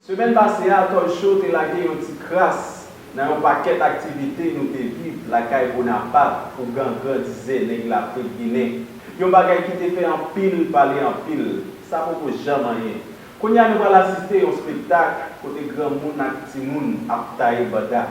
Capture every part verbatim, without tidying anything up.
Semèn pase a, Tòl Cho te lage yon ti kras nan yon pakèt aktivite nou te viv lakay Bonapat, ougan grandizè nèg Lafrik Ginen. Yon bagay ki te fè anpil pale anpil, sa poko janm anyen. Kounye a nou pral asiste yon espektak kote granmoun ak timoun ap taye banda.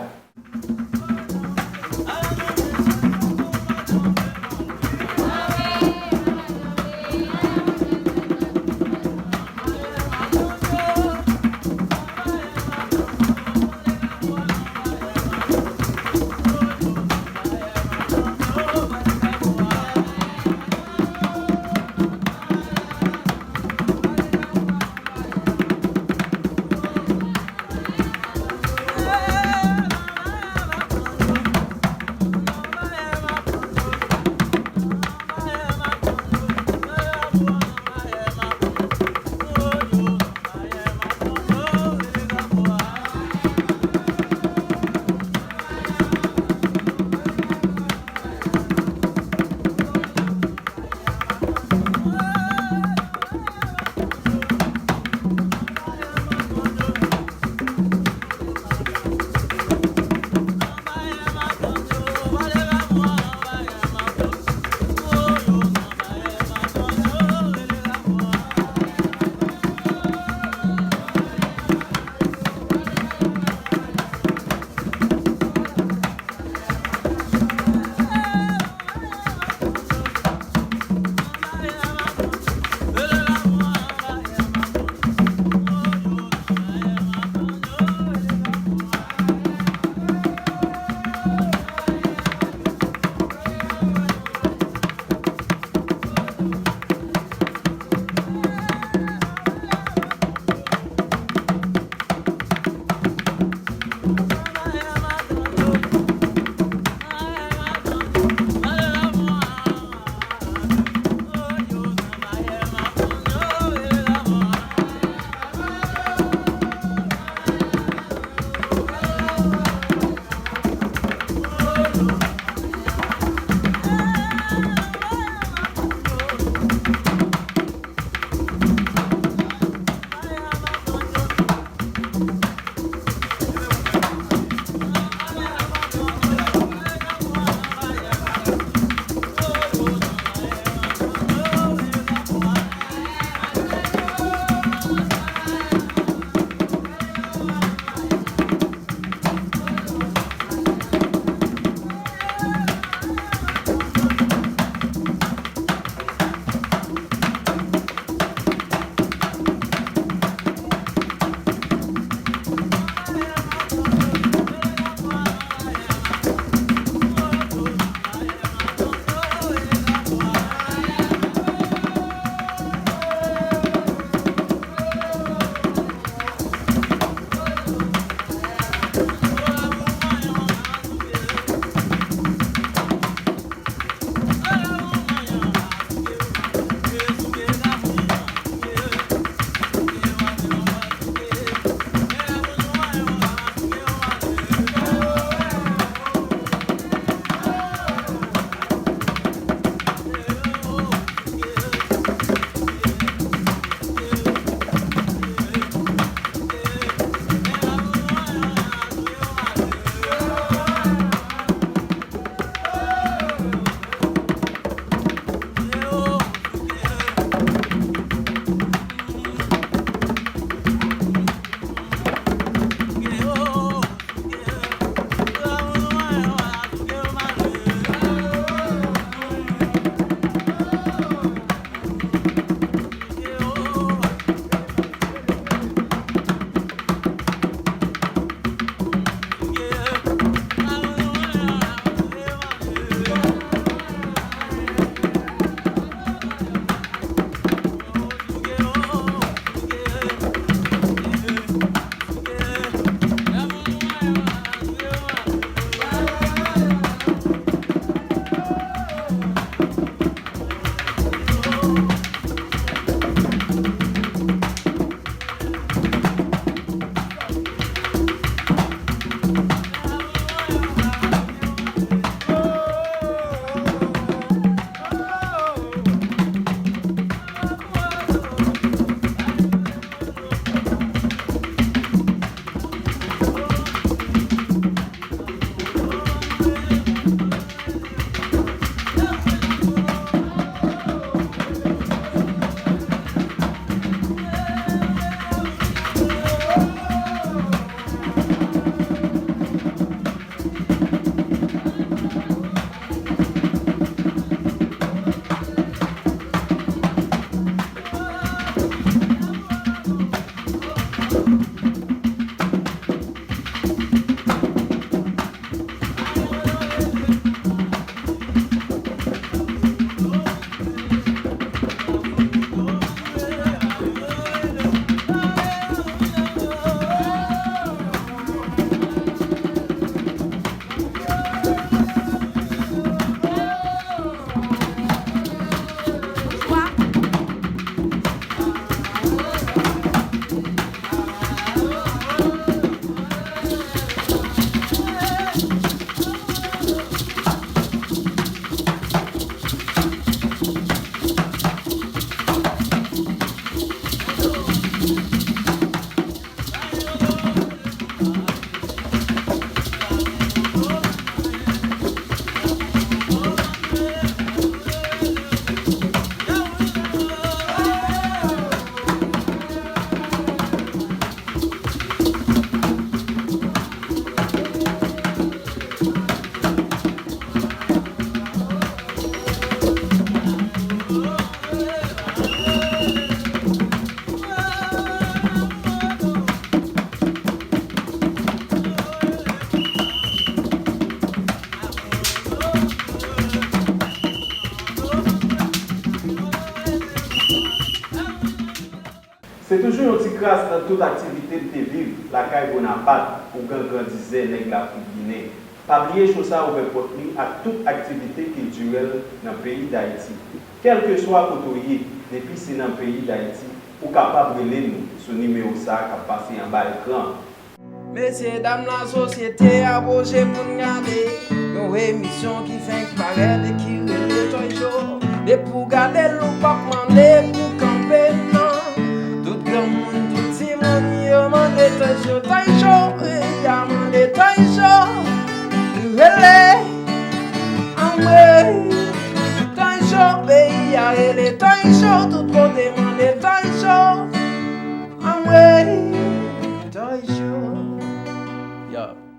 Se toujou yon ti kras nan tout aktivite m te viv lakay Bonapat, ougan grandizè nèg Lafrik Ginen. Pa bliye cho sa a ouvè pòt li ak tout aktivite kiltirèl nan peyi Dayiti. Kèlkeswa kote w ye, depi se nan peyi Dayiti, ou kapab rele nou sou nimewo sa a k ap pase anba ekran an. Mesye dam lasosyete a pwoche pou n gade yon emisyon ki fenk parèt e ki rele Toy Show. Depi w gade l, ou p ap mande pou kanpe, non. Tout granmoun, tout timoun, yo mande Toy Show, Toy Show, peyi a mande Toy Show. Rele, anmwe, Toy Show, peyi a rele Toy Show, tout kote.